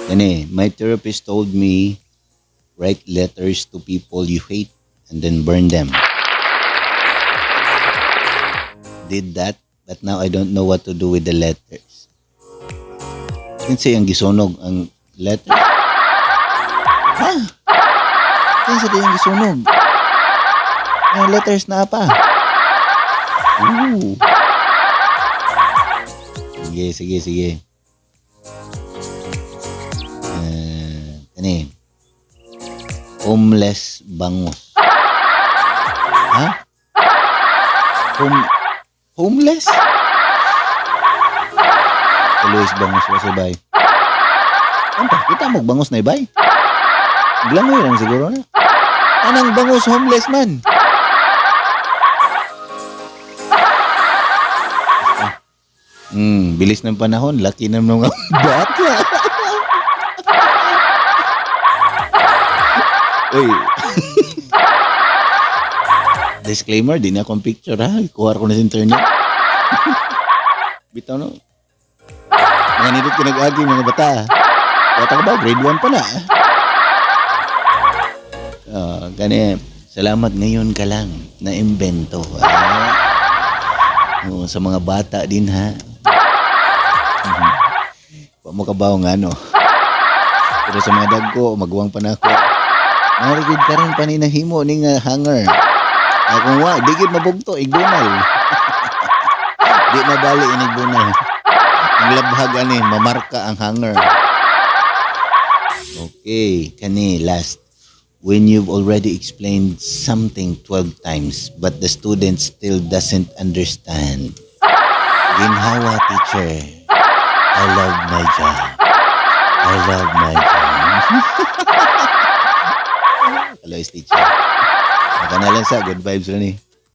Kani, my therapist told me, "Write letters to people you hate and then burn them." Did that, but now I don't know what to do with the letters. Kinsa ang gisunog ang letter? Ha? Kinsa di ang gisunog? Ang letters na pa. Ooh. Sige, sige, sige. Kani. Homeless bangus. Ha? Homeless? Luis bangus wa say bay. Anta, kita mo bangus na ibay. Glangoy lang siguro na. Anang bangus homeless man? Bilis ng panahon, laki ng mga bata. Uy. Disclaimer, di na akong picture ha. Kuha ko na sa internet. Bitaw no. Mga nindot ko nag-agi mga bata. Bata ka ba? Grade 1 pa na. Ah, gani, salamat ngayon ka lang na imbento. Ah. Oo, sa mga bata din ha. Wa mo kabaw nga ano. Pero sa mga dagko, maguwang pa na ako. Marigid karon pa ni nahimo ni nga hanger. Akong wa, di gid mabugto, igbunal. Di mabali inigbunal. Ang labhag ani, mamarka ang hanger. Okay, kani last. When you've already explained something 12 times but the student still doesn't understand. Ginhawa, teacher. I love my job. I love my job. Hello, teacher. Maka na lang sa good vibes rin eh.